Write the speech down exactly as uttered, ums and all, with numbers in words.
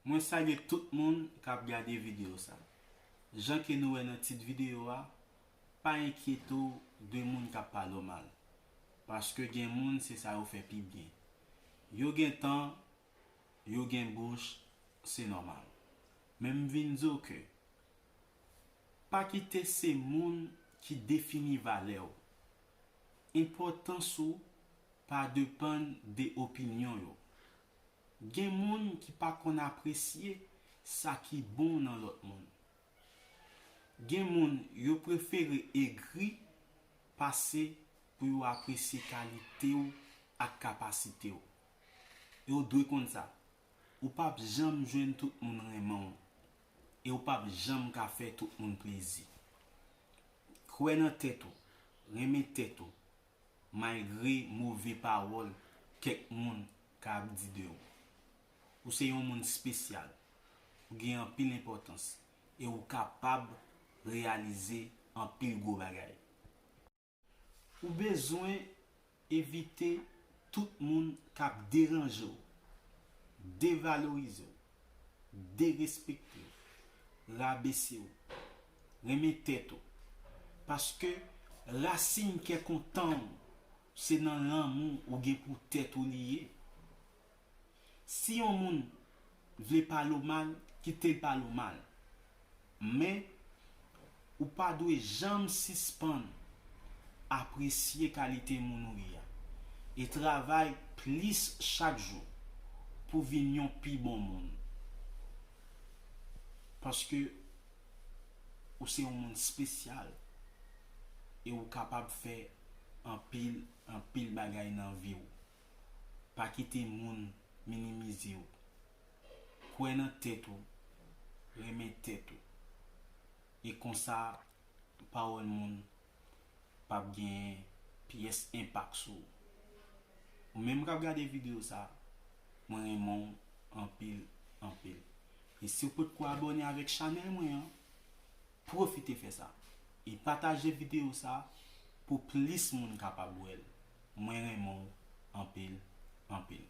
Mwen salye tout moun k ap gade videyo sa. Jan ke nou wè nan tit videyo a, pa enkyete w de moun k ap pale w mal. Paske gen moun se sa yo fè pi byen. Yo gen tan, yo gen bouch, se nòmal. Men m vin di w ke pa kite se moun ki defini valè w. Enpòtans ou pa depann de opinyon yo. Gen moun ki pa konn apresye sa ki bon nan lòt moun. Gen moun yo prefere egri pase pou yo apresye kalite w ak kapasite w. E w dwe konn sa. Ou p ap janm jwenn tout moun renmen w. E w p ap janm ka fè tout moun plezi. Kwè nan tèt ou, renmen tèt ou, malgre move pawòl kèk moun ka ap di de ou. Ou se yon moun espesyal, ou gen anpil enpòtans, e ou kapab reyalize anpil gwo bagay. Ou bezwen evite tout moun k ap deranje w, devalorize w, derespekte w, rabese w, renmen tèt ou. Paske rasin kè kontan w, se nan lanmou ou gen pou tèt ou li ye. Si yon moun vle pale w mal, kite l pale w mal. Men, ou pa dwe janm sispann apresye kalite moun ou ye a. E travay plis chak jou pou vin yon pi bon moun. Paske ou se yon moun espesyal e ou kapab fè anpil, anpil bagay nan vi w. Pa kite moun minimize w. Kwè nan tèt ou, renmen tèt ou. E konsa, pawòl moun p ap gen pyès enpak sou ou. Ou menm k ap gade videyo sa, mwen renmen w anpil, anpil. E si w potko abòne avèk chanèl mwen an, pwofite fè sa. E pataje videyo sa pou plis moun kapab wè l. Mwen renmen w anpil, anpil.